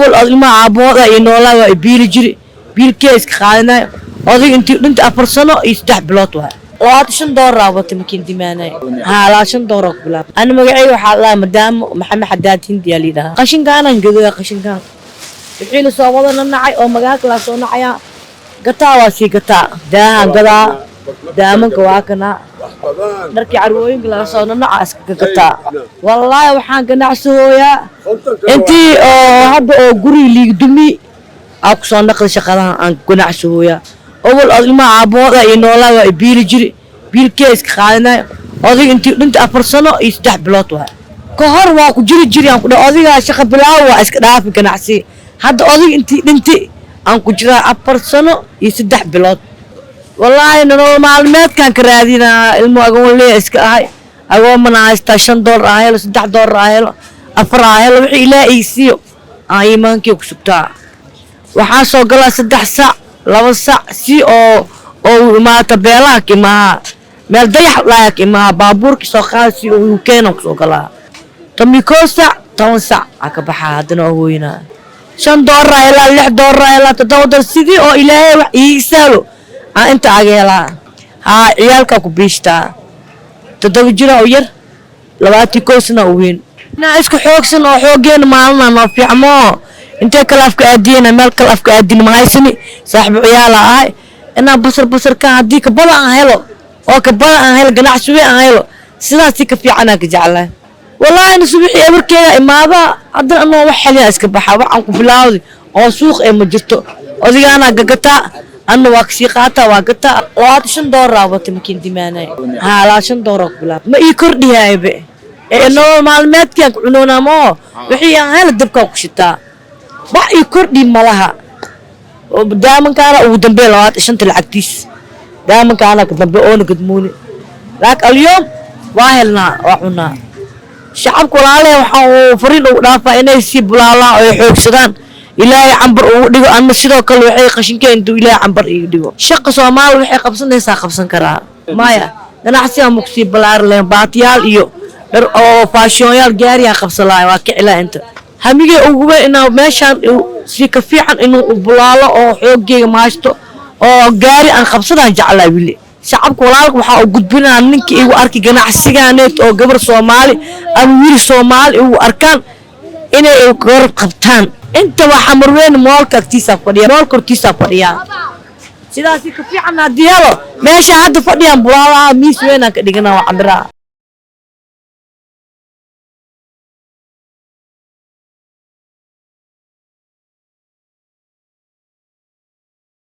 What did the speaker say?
Awal od ilmaha aabbahooda iyo noolaa waa biili jiri, biilkee iska qaadanayo. Odayga intii dhinta 4 sano iyo 3 bilood waay. $25 aa watay makiin dimaanay. Haa, $25 ku bilaab. Ani magacayga waxaa lahaa Madaamo Maxamed Xadaad Hindiyaa liidhahaa. Qashinkaanaan gadoya, qashinkaan wixii la soo wadana nacay oo magaalka laa soo nacayaa gataa, waa sii gataa. Daahaan gadaa, daamanka waa kanaa, dharkii carwooyinka laga soo nanaca iskaga gataa. Wallaahi waxaan ganacsahooyaa intii oo hadda oo guriga liig dumi aa kusoo naqli shaqadahan aan ganacsahooyaa. Awal od ilmaha aabbahooda iyo noolaa waa biili jiri, biilkee iska qaadanayo. Odayga intii dhinta 4 sano iyo 3 bilood waay. Ka hor waa ku jiri jiri aan ku dhahay odaygaa shaqa bilaaw waa iska dhaafi ganacsi. Hadda odayga intii dhinti aan ku jiraa 4 sano iyo 3 bilood. Wallaahi nolol maalmeedkaan ka raadinaa. Ilmo agoon leeya iska ahay, agoomana haystaa. $5 aa helo, $3 aa helo, 4 aa helo, wixii Ilaah ii siiyo aan iimaankii ku sugtaa. Waxaa soo galaa 3 saac, 2 saac si oo uu imaata beelaha ka imahaa, meel dayax laaya ka imahaa, baabuurkii soo qaada si uu igu keenan kusoo galaa 11 saac, 10 saac aa ka baxaa. Haddana oo hooyinaa $5 aa helaa, $6 aa helaa, $7, sidii oo Ilaahay wax ii sahlo aan inta aga helaa. Haa, ciyaalkaa ku biishtaa, 7 jira u yar, 21 sana u weyn. Inaa isku xoogsan oo xooggeena maalina noo fiicmo. Intee kale afka aadiyana, meel kale afka aadin mahaysani. Saaxibu ciyaala ahay. Inaan basar basarkan haddii kabada aan helo oo kabada aan helo, ganacsi weyn aan helo, sidaasi ka fiicanaa ka jeclahay. Wallaahi na subaxii ebarkeeda imaada, haddana anoo wax xeliyaa iska baxaa. Wax aan ku bilaawday oo suuq ee ma jirto. Odigaanaa gagataa, anna waa kasii qaataa, waa gataa. $25 aa watay makiin dimaanay. Haa, $25 ku bilaab. Ma ii kordhihaybe ee nolol maalmeedkaan ku cunoonaa moo, wixii aan hela dabkaa ku shitaa. Wax ii kordhi malaha. Daamankaana ugu dambeeya 25-ta lacagtiis, daamankaana ka dambe oona gadmooni, laakiin alyoom waa helnaa, waa cunaa. Shacabka walaalahe waxaa uu fariin ugu dhaafaa inay sii bulaalaan oo ay xoogsadaan, Ilaahay cambar ugu dhigo. Anna sidoo kale waxay qashinkeen intuu Ilaahay cambar iiga dhigo. Shaqa Soomaali waxay qabsanaysaa qabsan karaa maya. Ganacsigaa ma kusii balaari lahayn baatiyaal iyo dhar oo faashoonyaal gaariyaa qabsan lahay, waa kicilaa. Inta hamigee ugu weyn inaa meeshaan si ka fiican inuu bulaalo oo xoogeyga maashto oo gaari aan qabsadaan jeclaa wili. Shacabka walaalka waxaa u gudbinaa ninka igu arki ganacsigaaneed oo gabar Soomaali ama wiil Soomaali igu arkaan inay garab qabtaan. Inta waa Xamarweyne moolka agtiisaa fadhiya, moolka hortiisaa fadhiyaa. Sidaasi ka fiican haddii helo meesha hadda fadhiyaan bulaalaha, miis weynaan ka dhiganaa waa camiraa.